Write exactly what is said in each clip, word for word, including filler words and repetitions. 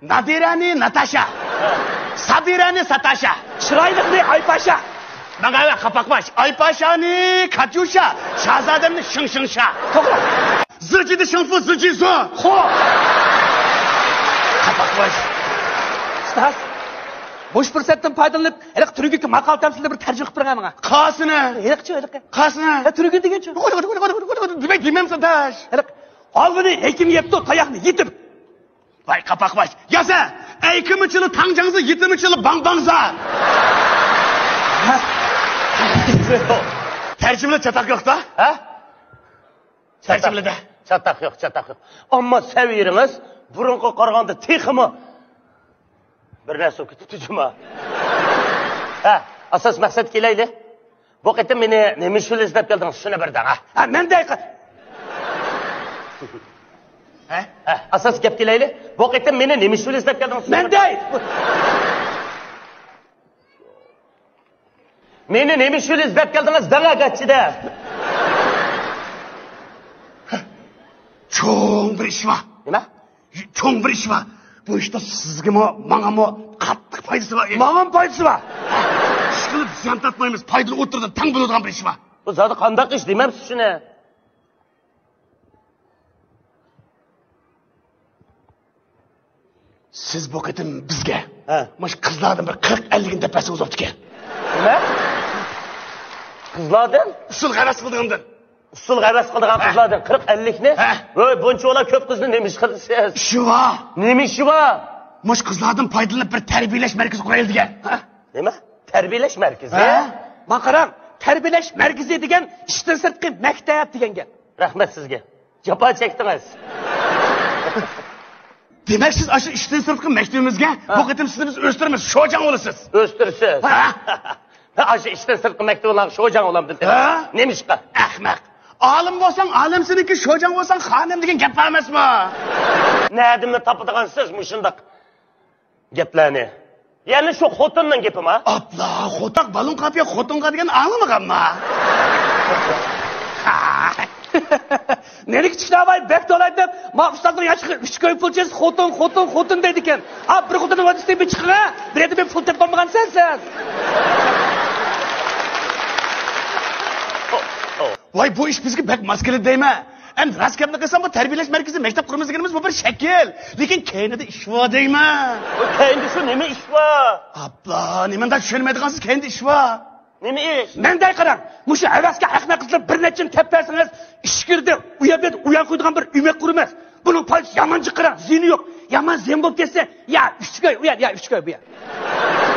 نادىرەنى ناتاشا، سابىرەنى ساتاشا، چىرايلىقنى ئايپاشا، ماڭا قاپاقباش، ئايپاشانى كاتيۇشا، شاھزادەمنى شىڭ شىڭ شا. توغرا. زىجىدى شىڭفۇ زىجىزۇ. خو. قاپاقباش. ئۇستاز، بوش پۇرسەتتىن پايدىلىنىپ، ھېلىقى تۈرگۈككە ماقالە تەمسىلىدە بىر تەرجىمە قىلىپ بېرىڭە ماڭا. قاسىنى. ھېلىقىچۇ، ھېلىقى. قاسىنى. ھە، تۈرگۈن دېگەنچۇ؟ دېمەي دېمەمسەن داش. ھېلىقى. ھالۋىنى ھېكىم يەپتۇ، تاياقنى يېتىپ. ۋاي قاپاقباش، يازە! ئەيكىمىچىلى تاڭجاڭزا، يېتىمىچىلى باڭباڭزا! تەرجىمىلەر چاتاق يوقتا؟ ھە؟ تەرجىمىلىدە. چاتاق يوق، چاتاق يوق. ئەمما سەۋىيىڭىز بۇرۇنقىغا قارىغاندا تېخىمۇ بىر نەرسە بولۇپ كېتىپتۇ جۇما. ھە، ئاساس مەقسەتكە كېلەيلى. بۇ قېتىم مېنى نېمە ئىش بىلەن ئىزدەپ كەلدىڭىز، شۇنى بىر دەڭ، ھە؟ ھە، مەن دەي قا-، ھە؟ ھە، ئاساس گەپكە كېلەيلى. بۇ قېتىم مېنى نېمە ئىش بىلەن ئىزدەپ كەلدىڭىز؟ مەن دەي. مېنى نېمە ئىش بىلەن ئىزدەپ كەلدىڭىز، دەڭ ئەگەرچىدە. چوڭ بىر ئىش بار. نېمە؟ چوڭ بىر ئىش بار. بۇ ئىشتا سىزگىمۇ، ماڭىمۇ قاتتىق پايدىسى بار. ماڭىمۇ پايدىسى بار. ئىشقىلىپ زىيان تارتمايمىز، پايدىلىق ئوتتۇرىدىن تەڭ بولىدىغان بىر ئىش بار. بۇ زادى قانداق ئىش دېمەمسىز شۇنى؟ سىز بۇ قېتىم بىزگە، ھە، مۇشۇ قىزلاردىن بىر قىرىق ئەللىكنى دەپ بەرسىڭىز بوپتىكەن. نېمە؟ قىزلاردىن؟ ئۇسسۇل ھەۋەس قىلىدىغاندىن. ئۇسسۇل ھەۋەس قىلىدىغان، ھە، قىزلاردىن قىرىق ئەللىكنى؟ ھە. ۋاي، بۇنچىۋالا كۆپ قىزنى نېمە ئىش قىلىسىز؟ ئىشى بار. نېمە ئىشى بار؟ مۇشۇ قىزلاردىن پايدىلىنىپ بىر تەربىيەلەش مەركىزى قۇرايلى دېگەن. ھە؟ نېمە؟ تەربىيەلەش مەركىزى؟ ھە؟ ماڭا قاراڭ، تەربىيەلەش مەركىزى دېگەن ئىشتىن سىرتقى مەكتەپ دېگەن گەپ. رەھمەت سىزگە. جاپا چەكتىڭىز. دېمەك، سىز ئاشۇ ئىشتىن سىرتقى مەكتىپىمىزگە، ھە، بۇ قېتىم سىزنى بىز ئۆستۈرىمىز، شوجاڭ بولىسىز. ئۆستۈرىسىز؟ ھە؟ ئاشۇ ئىشتىن سىرتقى مەكتىپىڭلارغا شوجاڭ بولامدىم دېدىم. ھە؟ نېمىشقا؟ ئەخمەق. ئالىم بولساڭ ئالىمسىنىڭكى، شوجاڭ بولساڭ خانىم دېگەن گەپ بار ئەمەسمۇ؟ نەدىمۇ تاپىدىغانسىز مۇشۇنداق گەپلەرنى؟ يەنە شۇ خوتۇننىڭ گېپىما؟ ئاپلا، خوتاق بالون قاپىيا خوتۇنغا دېگەن ئاڭلىمىغانما؟ نېرىگە چىشلەۋاي، بەك تولايدۇ دەپ، ما ئۇستازنىڭ ياشىقى ئۈچ كوي پۇل چىز، خوتۇن، خوتۇن، خوتۇن دەيدىكەن. ئا، بىر خوتۇن ۋادىسى بىر چىقىڭە، بىر يەردە بىر پۇل تېپىپ بولمىغانسەن سەن. ۋاي، بۇ ئىش بىزگە بەك ماس كېلىدۇ دەيمەن. ئەمدى راست گەپنى قىلسام، بۇ تەربىيەلەش مەركىزى، مەكتەپ قۇرىمىز دېگىنىمىز بۇ بىر شەكىل. لېكىن كەينىدە ئىش بار دەيمەن. بۇ كەينىدە شۇ نېمە ئىش بار؟ ئاپلا، نېمانداق چۈشەنمەيدىغانسىز، كەينىدە ئىش بار. نېمە ئىش؟ مەن دەي قاراڭ، مۇشۇ ھەۋەسكە ئەخمەق قىزلار بىر نەچچىنى تەپ بەرسىڭىز، ئىچكىرىدە ئۇ يەردە ئۇيان قويىدىغان بىر ئۆمەك قۇرىمىز. بۇنىڭ پايدىسى يامان جىق قاراڭ، زىيىنى يوق. يامان زىيان بولۇپ كەتسە، يا ئۈچ كوي ئۇ يەر، يا ئۈچ كوي بۇ يەر.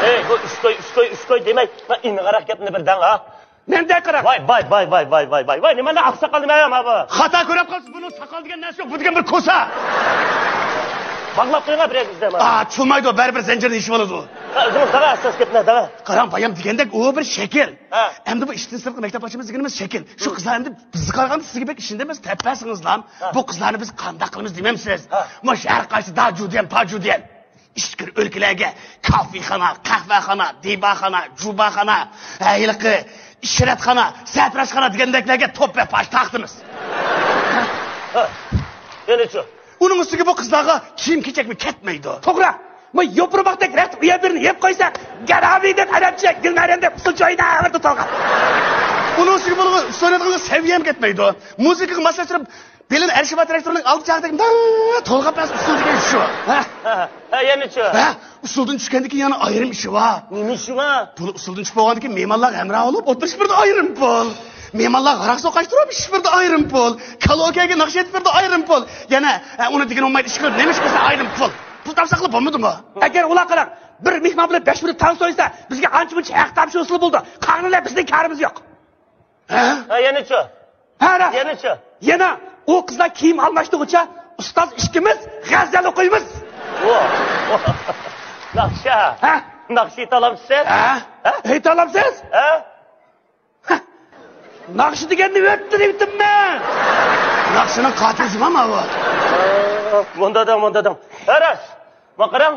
ئەي، بۇ ئۈچ كوي، ئۈچ كوي، ئۈچ كوي دېمەي، مانا ئېنىقراق گەپنى بىر دەڭ ھا. مەن دەي قاراڭ. ۋاي، ۋاي، ۋاي، ۋاي، ۋاي، ۋاي، ۋاي، ۋاي، نېمانداق ئاقساقال نېمە يا بۇ؟ خاتا كۆرۈپ قالسا، بۇنىڭ ساقال دېگەن نەرسە يوق، بۇ دېگەن بىر كوسا. باغلاپ قويۇڭ بىر يەرگە ئىزدەپ. ئا، تۇتۇلمايدۇ، بەرىبىر زەنجىرنى يېشىۋالىدۇ. ھە، ئۆزىڭىز دەڭ ئاساس گەپنى دەڭ. قاراڭ، بايام دېگەندەك ئۇ بىر شەكىل. ھە. ئەمدى بۇ ئىشتىن سىرتقى مەكتەپ ئاچىمىز دېگىنىمىز شەكىل. شۇ قىزلار ئەمدى بىزگە قارىغاندا سىزگە بەك ئىشىنىدۇ ئەمەس، تەپ بەرسىڭىزلا. ھە. بۇ قىزلارنى بىز قانداق قىلىمىز دېمەمسىز؟ ھە. مۇشۇ ھەر قايسى داجۇديەن، پاجۇديەن. ئىچكىرى ئۆلكىلەرگە كافېخانا، قەھۋەخانا، دىباخانا، جۇباخانا، ھە، ھېلىقى ئىشرەتخانا، سەپراشخانا دېگەندەكلەرگە توپ ۋە پاش تارقىتىمىز. ھە، يەنىچۇ؟ ئۇنىڭ ئۈستىگە بۇ قىزلارغا كىيىم كېچەكمۇ كەتمەيدۇ. توغرا. مۇ يوپۇرماقتەك رەخت ئۇ يەر بىرنى يەپ قويسا، گەرابى دەپ ئەرەبچە، گۈلنارەن دەپ ئۇسسۇل چويناۋېرىدۇ تالغا. ئۇنىڭ ئۈستىگە بۇنىڭغا ئۇسسۇل ئېيتىدىغان سەۋىيەم كەتمەيدۇ. مۇزىكىغا ماسلاشتۇرۇپ، بىلىن ئەرشىۋات رەستوراننىڭ ئالدى چاغدەك مىڭ تولغاپ بەرسە ئۇسسۇل دېگەن شۇ. ھە؟ ھە، يەنىچۇ؟ ھە؟ ئۇسسۇلدىن چۈشكەندىن كېيىن يەنە ئايرىم ئىشى بار. نېمە ئىشى بار؟ بۇنى ئۇسسۇلدىن چۈشۈپ بولغاندىن كېيىن مېھمانلارغا ھەمراھ بولۇپ ئولتۇرۇش بىردە ئايرىم پۇل. مېھمانلارغا ھاراق سوقاشتۇرۇپ ئىچىش بىردە ئايرىم پۇل. كالاوكېگە ناخشا ئېيتىپ بىردە ئايرىم پۇل. يەنە، ھە، ئۇنى دېگىنى بولمايدۇ، ئىشقىلىپ نېمە ئىش قىلسا ئايرىم پۇل. پۇل تاپساقلا بولمىدىمۇ؟ ئەگەر ئۇلار قاراڭ، بىر مېھمان بىلەن بەش مىنۇت تانسا ئوينىسا، بىزگە ئانچە مۇنچە ھەق تاپشۇ ئۇسۇلى بولىدۇ. قالغىنى بىلەن بىزنىڭ كارىمىز يوق. ھە؟ ھە، يەنىچۇ؟ ھە، راست. يەنىچۇ؟ يەنە ئۇ قىزلار كىيىم ئالماشتۇرغۇچە ئۇستاز ئىككىمىز غەزەل ئوقۇيمىز. ۋو. ناخشا. ھە؟ ناخشا ئېيتالامسىز سىز؟ ھە؟ ھە؟ ئېيتالامسىز؟ ھە؟ ھە. ناخشا دېگەننى ئۆتتۈرۈۋېتىممەن. ناخشىنىڭ قاتىلى زىمام ئاۋۇ. مۇندا دەڭ، مۇندا دەڭ. ھە، راست. ما قاراڭ.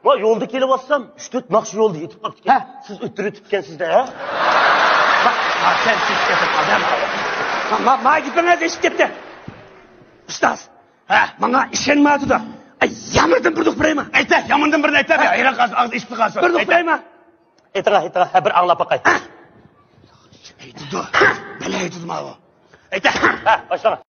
ما يولدا كېلىۋاتسام، ئۈچ تۆت ناخشا يولدا يېتىپ قاپتىكەن. ھە. سىز ئۆتتۈرۈۋېتىپكەنسىز-دە، ھە؟ ما، ما، سەن چېكىپ كەتتىڭ، ئادەم. ما، ما، ما گېپىڭىز ئېشىپ كەتتى. ئۇستاز، ھە. ماڭا ئىشەنمەيۋاتىدۇ. ئاي، يامىرىدىن بىر دوق بېرەيما؟ دەپ ھەيران قالسۇن، ئاغزى ئېچىقىپ قالسۇن. بىر نۇقتا ئېيتىڭ. ئېيتىڭ، ھە، بىر ئاڭلاپ باقاي. ئېيتىدۇ. مەن ئېيتىدۇ ماۋۇ. ئېيتە. ھە، باشلاڭ.